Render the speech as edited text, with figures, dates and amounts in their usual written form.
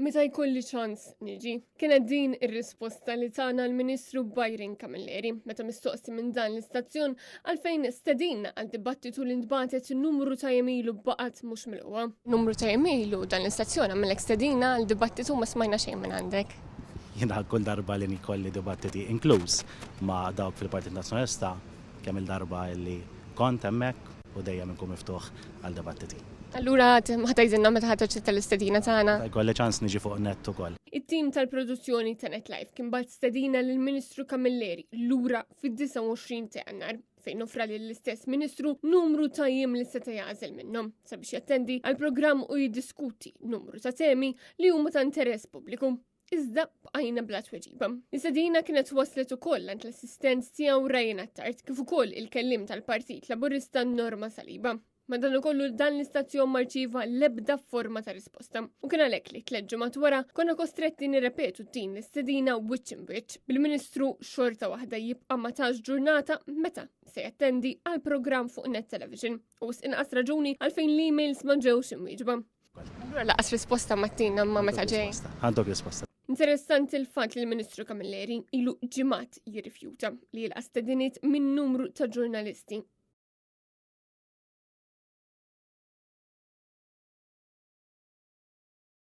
Meta jkolli ċans niġi. Kienet din ir-risposta li tana l-Ministru Byron Camilleri meta mistoqsi minn dan l-istazzjon għalfejn stedina għal dibattitu li ntbagħtet numru ta' jiem ilu baqgħet mhux milqugħa. Numru ta' jiem ilu dan l-istazzjon għamillek stedina għal dibattitu ma smajna xejn minn għandek. Jiena kull darba li jkolli dibattiti inkluż ma' dawk fil-Partit Nazzjonalista kemm il-darba li kont hemmhekk u dejjem inkun miftuħ għal dibattiti. Allura ħa tgħidilna meta ħa taċċetta l-istedina tagħna? Meta jkolli ċans niġi fuq net ukoll. It-tim tal-produzzjoni ta' Net Live kien bagħat stedina lill-Ministru Camilleri lura fid-29 ta' Jannar fejn offra lill-istess Ministru numru ta' jiem li seta' jagħżel minnhom sabiex jattendi għall-programm u jiddiskuti numru ta' temi li huma ta' interess pubbliku. Iżda bqajna bla tweġiba. L-istedina kienet waslet ukoll għand l-assistent tiegħu Ryan Attard kif ukoll il-kelliem tal-Partit Laburista Norma Saliba. Madankollu dan l-istazzjon ma rċieva l-ebda forma ta' risposta. U kien għalhekk li tlett ġimgħat wara konna kostretti nirrepetu din l-istedina wiċċ imwiċċ bil-Ministru xorta waħda jibqa' ma tax ġurnata meta se jattendi għal programm fuq Net Television. U inqas raġuni għalfejn l-emails ma ġewx imwieġba. Allura laqas risposta Mattina ma meta ġej. Għandok risposta. Interessanti l-fatt li l-Ministru Camilleri ilu ġimgħat jirrifjuta li jilqa' stediniet minn numru ta' ġurnalisti.